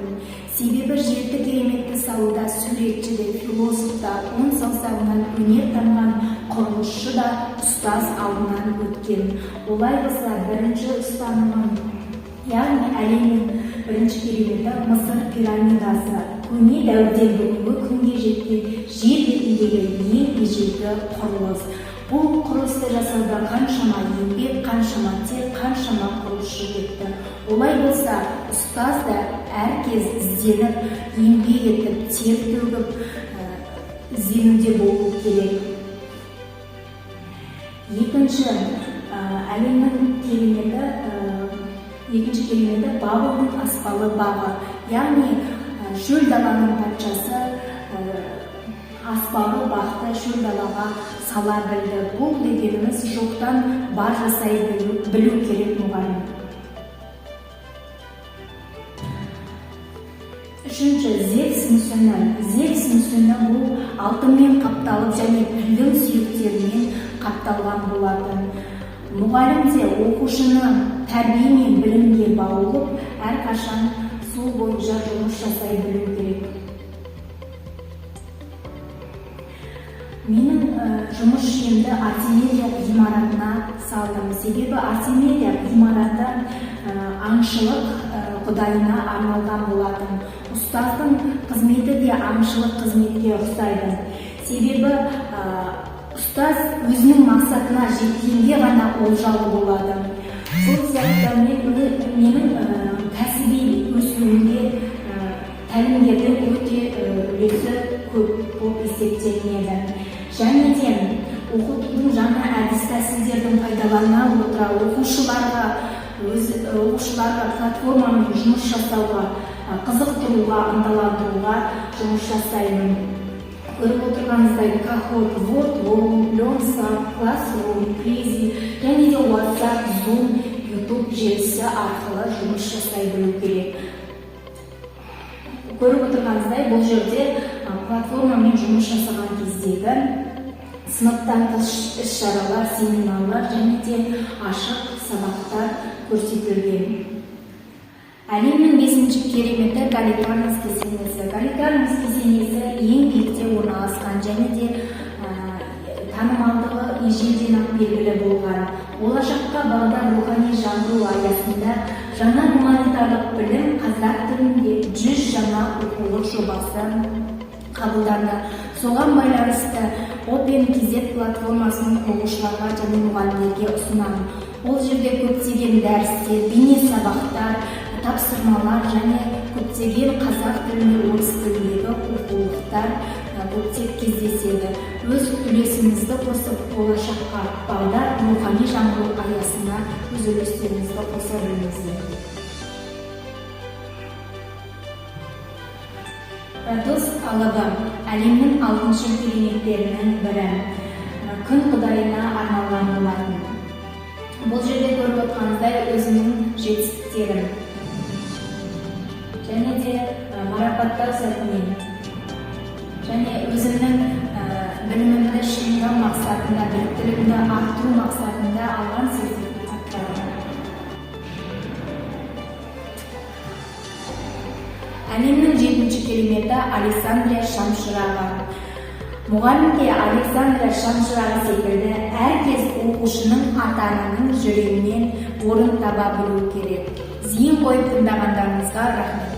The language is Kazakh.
едім. Себебі жеті кереметті салуда суретші де, философ та, он саусағынан өнер тамған құрылысшы да ұстаз алдынан өткен. Олай болса, бірінші ұстанымым, яғни әлемнің бірінші кереметі — Мысыр пирамидасы. Көне дәуірден бүгінгі күнге жеткен жер бетіндегі ең ежелгі құрылыс. Бұл құрылысты жасауда қаншама еңбек, қаншама тер, қаншама құрылысшы кетті. Олай болса, ұстаз да әркез ізденіп, еңбек етіп, тер төгіп, ізденуде болу керек. Екінші әлемнің кереметі, екінші кереметі — Бабылдың аспалы бағы, яғни шөл даланың патшасы аспалы бақты шөл далаға сала білді. Бұл дегеніміз — жоқтан бар жасай білу керек мұғалім. Үшінші — Зевс мүсіні. Зевс мүсіні бұл алтынмен қапталып және пілдің сүйектерімен қапталған болатын. Мұғалім де оқушыны тәрбие мен білімге баулып, әрқашан сол бойынша жұмыс жасай білу керек. Менің жұмыс жүйемді Артемидия ғимаратына салдым. Себебі Артемидия ғимараты аңшылық құдайына арналған болатын. Ұстаздың қызметі де аңшылық қызметке ұқсайды. Себебі ұстаз өзінің мақсатына жеткенде ғана олжалы болады. Сол сияқты менің кәсіби өсуімде тәлімгердің өте үлесі көп болып есептелінеді. Және де оқытудың жаңа әдіс тәсілдерін пайдалана отыра, оқушыларға платформамен жұмыс жасауға, қызықтыруға, ынталандыруға жұмыс жасаймын. Көріп отырғаныңыздай, Kahoot, Wordwall, LearnSub, Classroom, Prezi және де WhatsApp, Zoom, YouTube желісі арқылы жұмыс жасай білу керек. Көріп отырғаныңыздай, бұл жерде платформамен жұмыс жасаған кездегі сыныптан тыс іс-шаралар, семинарлар және де ашық сабақтар көрсетілген. Әлемнің бесінші кереметі — Галикарнас кесенесі. Галикарнас кесенесі ең биікте орналасқан және де танымалдығы ежелден ақ белгілі болған. Болашаққа бағдар рухани жаңғыру аясында жаңа гуманитарлық білім қазақ тілінде 100 жаңа оқулық жобасы қабылданды. Соған байланысты Open KZ платформасын оқушыларға және мұғалімдерге ұсынамын. Ол жерде көптеген дәрістер, бейне сабақтар, тапсырмалар және көптеген қазақ тілінде, орыс тіліндегі оқулықтар көптеп кездеседі. Өз үлесіңізді қосып, болашаққа бағдар рухани жаңғыру аясына өз үлестеріңізді қоса біліңіздер. Родос алыбы — әлемнің алтыншы кереметтерінің бірі. Күн құдайына арналған болатын. Бұл жерде көріп отырғаныңыздай, өзімнің жетістіктерім және де марапаттау сәтінен және өзімнің білімімді шыңдау мақсатында, біліктілігімді арттыру мақсатында алған сертификаттарым. Әлемнің жетінші кереметі — Александрия шамшырағы. Мұғалім де Александрия шамшырағы секілді әркез оқушының, ата ананың жүрегінен орын таба білу керек. Зейін қойып тыңдағандарыңызға рахмет.